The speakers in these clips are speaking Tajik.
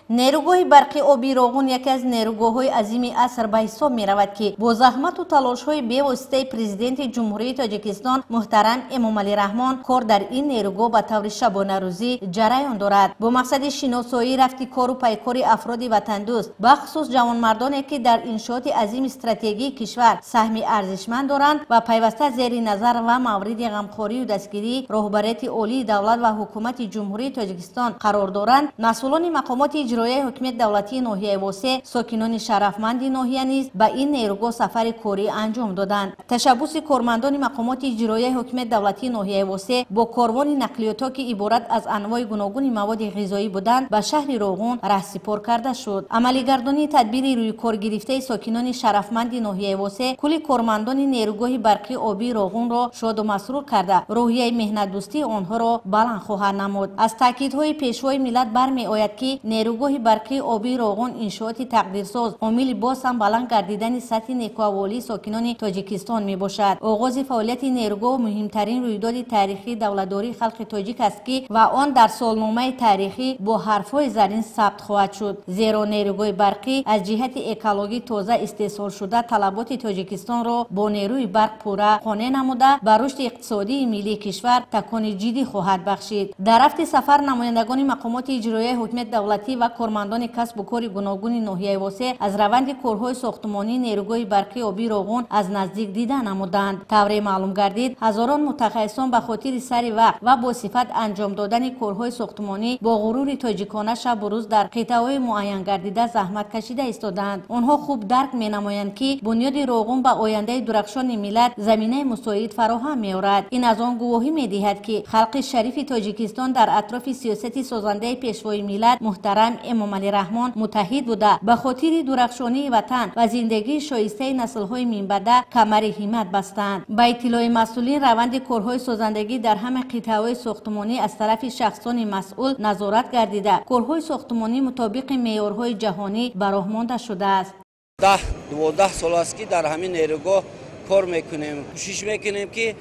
Нерӯгоҳи барқи оби Роғун яке аз нерӯгоҳҳои азими аср ба ҳисоб меравад, ки бо заҳмату талошҳои бевоситаи Президенти Ҷумҳурии Тоҷикистон муҳтарам Эмомалӣ Раҳмон кор дар ин нерӯгоҳ ба таври шабонарӯзӣ ҷараён дорад. Бо мақсади шиносоӣ, рафти кору пайкори афроди ватандӯст, бахусус ҷавонмардоне, ки дар иншооти азими стратегии кишвар саҳми арзишманд доранд ва пайваста зери назар ва мавриди ғамхорию дастгирии роҳбарияти олии давлат ва ҳукумати Ҷумҳурии Тоҷикистон қарор доранд, масъулони мақомоти иҷроияи ҳукумати давлатии ноҳияи Восе, сокинони шарафманди ноҳия низ ба ин нерӯгоҳ сафари корӣ анҷом доданд. Ташаббуси кормандони мақомоти иҷроияи ҳукумати давлатии ноҳияи Восе бо корвони нақлиётҳо, ки иборат аз анвои гуногуни маводи ғизоӣ буданд, ба шаҳри Роғун раҳсипор карда шуд. Амалигардонии тадбири рӯйкоргирифтаи сокинони шарафманди ноҳияи Восе кулли кормандони нерӯгоҳи барқи обии Роғунро шоду масрур карда, рӯҳияи меҳнатдӯстии онҳоро баланд хоҳад намуд. Аз таъкидҳои Пешвои миллат бармеояд, ки нерӯгоҳи барқи обии Роғун иншооти тақдирсоз, омили боз ҳам баланд гардидани сатҳи некӯаҳволии сокинони Тоҷикистон мебошад. Оғози фаъолияти нерӯгоҳ муҳимтарин рӯйдоди таърихии давлатдории халқи тоҷик аст, ки ва он дар солномаи таърихӣ бо ҳарфҳои зарин сабт хоҳад шуд, зеро нерӯгоҳи барқӣ аз ҷиҳати экологӣ тоза истеҳсолшуда талаботи Тоҷикистонро бо нерӯи барқ пурра қонеъ намуда, ба рушди иқтисодии миллии кишвар такони ҷиддӣ хоҳад бахшид. Дар рафти сафар намояндагони мақомоти иҷроияи ҳукумати давлатӣ ва кормандони касбу кори гуногуни ноҳияи Восе аз раванди корҳои сохтмонии нерӯгоҳи барқи обии Роғун аз наздик дида намуданд. Тавре маълум гардид, ҳазорон мутахассисон ба хотири сари вақт ва бо сифат анҷом додани корҳои сохтмонӣ бо ғурури тоҷикона шабу рӯз дар қитъаҳои муайянгардида заҳмат кашида истодаанд. Онҳо хуб дарк менамоянд, ки бунёди Роғун ба ояндаи дурахшони миллат заминаи мусоид фароҳам меорад. Ин аз он гувоҳӣ медиҳад, ки халқи шарифи Тоҷикистон дар атрофи сиёсати созандаи Пешвои миллат муҳтарам Эмомалӣ Раҳмон муттаҳид буда, ба хотири дурахшонии ватан ва зиндагии шоистаи наслҳои минбаъда камари ҳиммат бастанд. Ба иттилои масъулин, раванди корҳои созандагӣ дар ҳама қитъаҳои сохтмонӣ аз тарафи шахсони масъул назорат гардида, корҳои сохтмонӣ мутобиқи меъёрҳои ҷаҳонӣ ба роҳ монда шудааст. 10-12 сол аст, ки дар ҳамин нерӯгоҳ кор мекунем. Кӯшиш мекунем, ки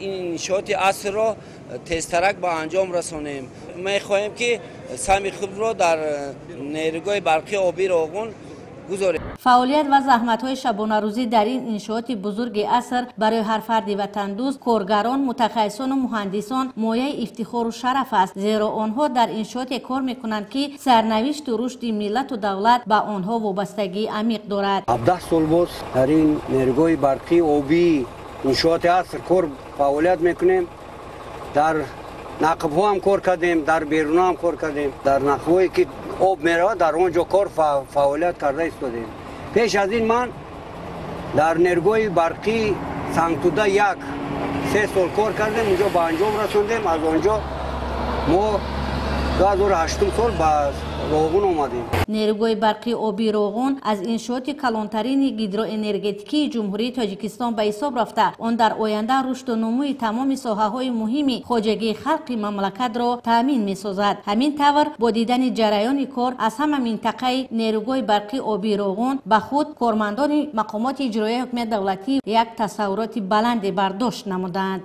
ин иншооти асрро тезтарак ба анҷом расонем. Мехоҳем, ки саҳми худро дар нерӯгоҳи барқи обии Роғун гузорем. Фаъолият ва заҳматҳои шабонарӯзӣ дар ин иншооти бузурги аср барои ҳар фарди ватандӯст, коргарон, мутахассисону муҳандисон мояи ифтихору шараф аст, зеро онҳо дар иншооте кор мекунанд, ки сарнавишту рушди миллату давлат ба онҳо вобастагии амиқ дорад. 17 сол боз дар ин нерӯгоҳи барқи обии иншооти аср кор фаъолият мекунем. Дар нақбҳо ҳам кор кардем, дар беруна ҳам кор кардем. Дар нақбҳое, ки об меравад, дар он ҷо кор фаъолият карда истодем. Пеш аз ин ман дар нерӯгоҳи барқии Сангтуда 1 3 сол кор кардем, унҷо ба анҷом расондем. Аз он ҷо мо 2008 сол ба Роғун омадем. Нерӯгоҳи барқи обии Роғун аз иншооти калонтарини гидроэнергетикии Ҷумҳурии Тоҷикистон ба ҳисоб рафта, он дар оянда рушду нумӯи тамоми соҳаҳои муҳими хоҷагии халқи мамлакатро таъмин месозад. Ҳамин тавр, бо дидани ҷараёни кор аз ҳама минтақаи нерӯгоҳи барқи обии Роғун ба худ кормандони мақомоти иҷроияи ҳукумати давлатӣ як тасаввуроти баланде бардошт намуданд.